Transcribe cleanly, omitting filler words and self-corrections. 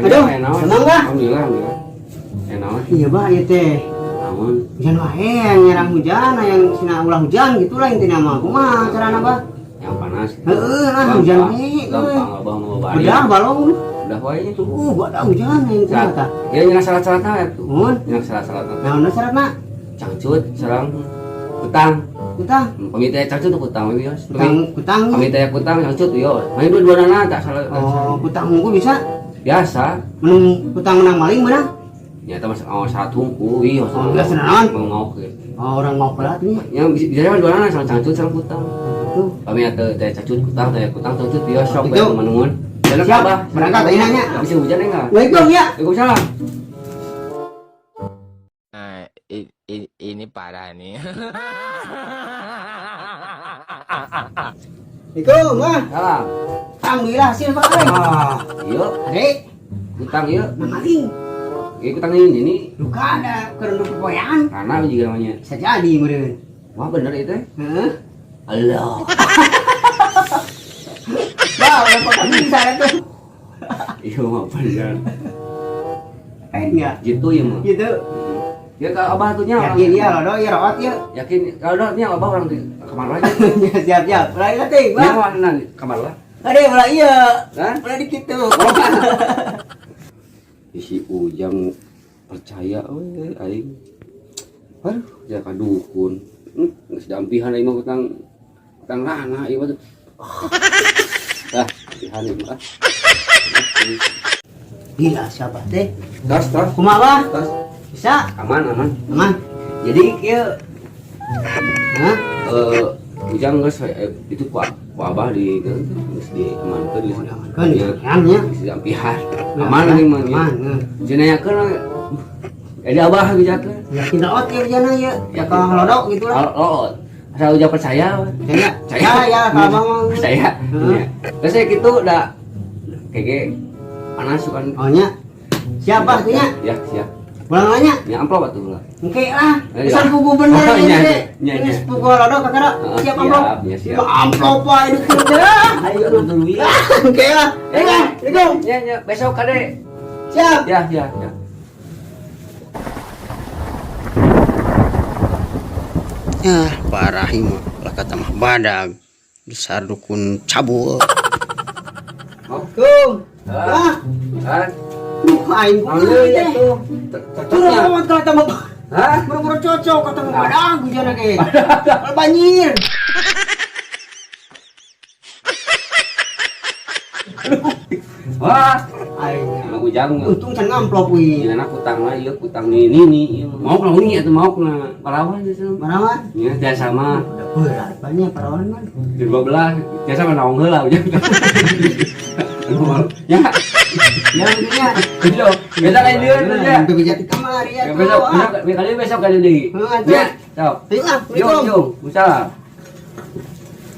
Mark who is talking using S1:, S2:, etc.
S1: Aduh, senang bah.
S2: Alhamdulillah, alhamdulillah. Ya naon?
S1: Iya bah, ieu teh.
S2: Naon?
S1: Hujan wae yang nyerang hujan, yang sina ulah hujan gitulah intinya mah. Kumaha carana bah?
S2: Yang panas.
S1: Heeh, lah hujan wae.
S2: Gampang abah mau bari.
S1: Udah balong.
S2: Udah wae itu.
S1: Badak hujan yang kumaha tah.
S2: Ya nyenak syarat-syaratna atuh.
S1: Mun,
S2: Nyenak syarat-syaratna.
S1: naon syaratna?
S2: Cangcut sareng kutang.
S1: Kutang,
S2: Pami teh cangcut kutang we wios.
S1: kutang, kutang.
S2: Pami teh kutang cangcut wios. Main dua-duana tak salah.
S1: Oh, kutang unggul bisa.
S2: Biasa.
S1: Menung kutang menang maling menang.
S2: Nyata masuk oh syarat hungku wios.
S1: Oh, biasa naon?
S2: Mau ngok.
S1: Oh, orang mau berat nih.
S2: Yang bisa mah duana sareng cangcut sareng kutang.
S1: Tuh.
S2: Pami teh teh cangcut kutang teh kutang cangcut wios sok
S1: Gitu.
S2: we manungun. Jalan
S1: Siap,
S2: abah.
S1: berangkat ayeuna nya.
S2: Bisa hujan enggak?
S1: Waalaikumsalam ya.
S2: Waalaikumsalam.
S3: Nah, ini parah nih.
S1: Assalamualaikum, mah.
S2: Salam.
S1: Alhamdulillah hasil Pak.
S2: Ah, iya,
S1: Adek,
S2: kutang iya.
S1: menang maling.
S2: Iya kutang ini ini
S1: Luka ada kerendam pepoyan.
S2: karena juga namanya.
S1: Bisa jadi meureun.
S2: Wah bener itu.
S1: Heeh.
S2: Allah.
S1: Wah, udah pakai bisa tuh.
S2: Iya mah bener.
S1: Eh enggak.
S2: Gitu ya mah.
S1: Gitu.
S2: Ya kalau abah tuh nya.
S1: Yakin ya lodo ya rawat ya.
S2: Yakin kalau dah nya abah orang di kamar lah.
S1: Siap siap. Ulah ieu teh,
S2: Nya
S1: Bang.
S2: mah di kamar lah.
S1: Ade ulah ieu.
S2: Hah?
S1: Ulah di kitu.
S2: Isi Ujang percaya we aing. Aduh, ya ka dukun. Geus diampihan aing mah kutang kutang rana ieu mah tuh. Ah, ampihan ieu mah.
S1: Gila siapa teh?
S2: Tos, tos.
S1: Kumaha, Bah?
S2: Tos.
S1: Bisa?
S2: Aman, aman.
S1: Aman.
S2: Jadi kieu
S1: Hah?
S2: Ujang geus itu ku abah di geus diamankeun geus
S1: Diamankeun, diampihan nya.
S2: Geus diampihan. Aman ini mah.
S1: Aman. Heeh.
S2: Cenah yakeun jadi abah bejakeun.
S1: Yakin raot ya jana ya. Ya kalau lodok gitu lah.
S2: Oh, asal Ujang percaya.
S1: Percaya?
S2: Percaya.
S1: Ya, ya, kalau abah mah.
S2: Percaya.
S1: Heeh.
S2: Iya. Terus saya gitu udah kayak panas kan.
S1: Oh nya. Siapa tuh nya?
S2: Ya, siap.
S1: Pulang nanya.
S2: Ya amplop atuh lah.
S1: Oke lah,
S2: Ayo.
S1: pesan pugu bener
S2: Oh,
S1: ini
S2: iya,
S1: deh.
S2: iya,
S1: Ini
S2: iya.
S1: sepugu lodok kakak.
S2: Heeh,
S1: Siap
S2: siap,
S1: amplop.
S2: ya, siap.
S1: Ini amplop wae ini kerja.
S2: Ayo dulu ya.
S1: Oke lah. Eh, Assalamualaikum.
S2: Ya, ya, besok kade.
S1: Siap.
S2: Ya, ya, ya.
S1: Ah, parah ini mah. Lah kata mah badag. Besar dukun cabul. Assalamualaikum. Ah,
S2: Ah,
S1: duh aing kumaha
S2: ya
S1: teh.
S2: tuh.
S1: Turun
S2: Cocoknya.
S1: amat kata mah.
S2: Hah?
S1: Boro-boro cocok kata mah badag hujan ge. Banjir.
S2: Wah,
S1: Aing.
S2: emang Ujang
S1: Untung can ngamplop wih.
S2: Gimana kutang lah, iya kutang nih ini nih, mau lah ini atau mau na parawan itu.
S1: Parawan?
S2: Ya, biasa mah.
S1: Udah berat banyak parawan mah.
S2: Di 12, biasa mah naung heula Ujang. Ya,
S1: Ya begini.
S2: gitu. Besok kayak dia ya.
S1: Sampai bijak di kamar ya.
S2: Besok, besok, kali besok kali deui.
S1: Heeh, atuh.
S2: Ya, sok.
S1: Ayo ah,
S2: Yo, yo, salam.